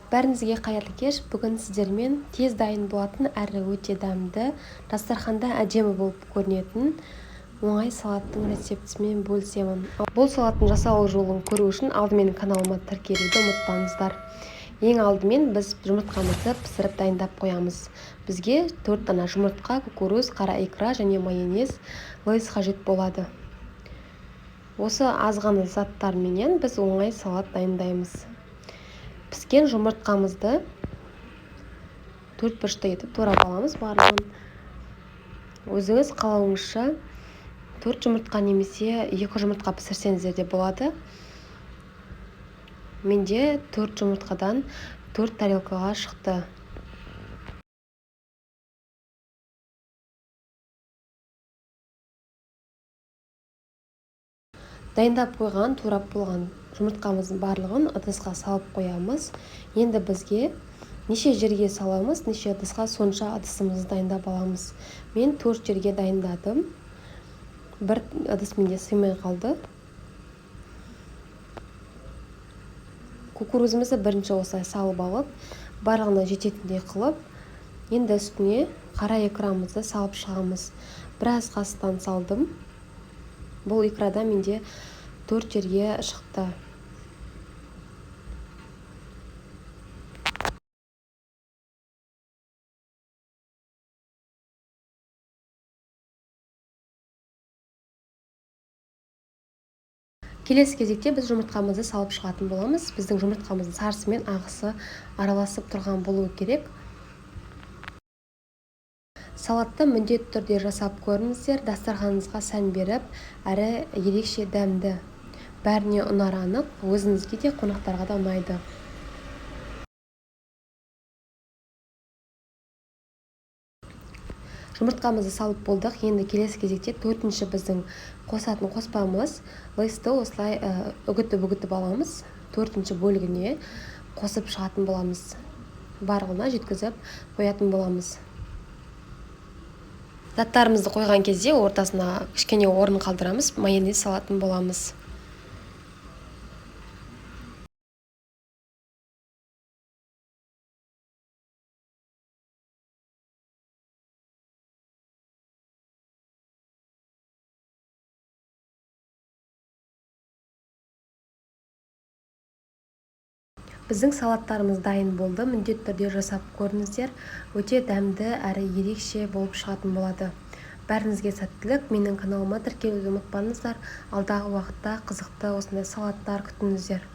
Бәріңізге қайырлы кеш. Бүгін сіздермен тез дайын болатын әрі өте дәмді, дастарханда әдемі болып көрінетін оңай салаттың рецептісімен бөлісемін. Бұл салаттың жасалу жолын көру үшін алдымен каналыма тіркелуді ұмытпаңыздар. Ең алдымен біз жұмыртқамызды пісіріп дайындап қоямыз. Бізге 4 дана жұмыртқа, кукуруз, қара икра және майонез, лейс қажет болады. Осы аз ғана заттарменен біз оңай салат дайындаймыз. Піскен жұмыртқамызды төрт бұрышты етіп турап аламыз барлығын. Өзіңіз қалауыңызша 4 жұмыртқа немесе 2 жұмыртқа пісірсеңіздер де болады. Менде 4 жұмыртқадан 4 тарелкаға шықты. Дайындап қойған, турап болған жұмыртқамыздың барлығын ыдысқа салып қоямыз. Енді бізге неше жерге саламыз, неше ыдысқа, сонша ыдысымызды дайындап аламыз. Мен 4 жерге дайындадым. Бір ыдыс менде сыймай қалды. Кукурузымызды бірінші осылай салып алып, барлығына жететіндей қылып, енді үстіне қара икрамызды салып шығамыз. Біраз қасықтан салдым. Бұл икрада менде 4 жерге шықты. Келесі кезекте біз жұмыртқамызды салып шығатын боламыз. Біздің жұмыртқамыздың сарысы мен ағысы араласып тұрған болуы керек. Салатты міндетті түрде жасап көріңіздер. Дастарханыңызға сән беріп, әрі ерекше дәмді. Бәріне ұнары анық, өзіңізге де, қонақтарға да ұнайды. Жұмыртқамызды салып болдық. Енді келесі кезекте төртінші біздің қосатын қоспамыз лейсті осылай үгітіп-үгітіп аламыз. Төртінші бөлігіне қосып шығатын боламыз. Барлығына жеткізіп қоятын боламыз. Заттарымызды қойған кезде ортасына кішкене орын қалдырамыз, майонез салатын боламыз. Біздің салаттарымыз дайын болды. Міндетті түрде жасап көріңіздер. Өте дәмді әрі ерекше болып шығатын болады. Бәріңізге сәттілік. Менің каналыма тіркелуді ұмытпаңыздар. Алдағы уақытта қызықты осындай салаттар күтіңіздер.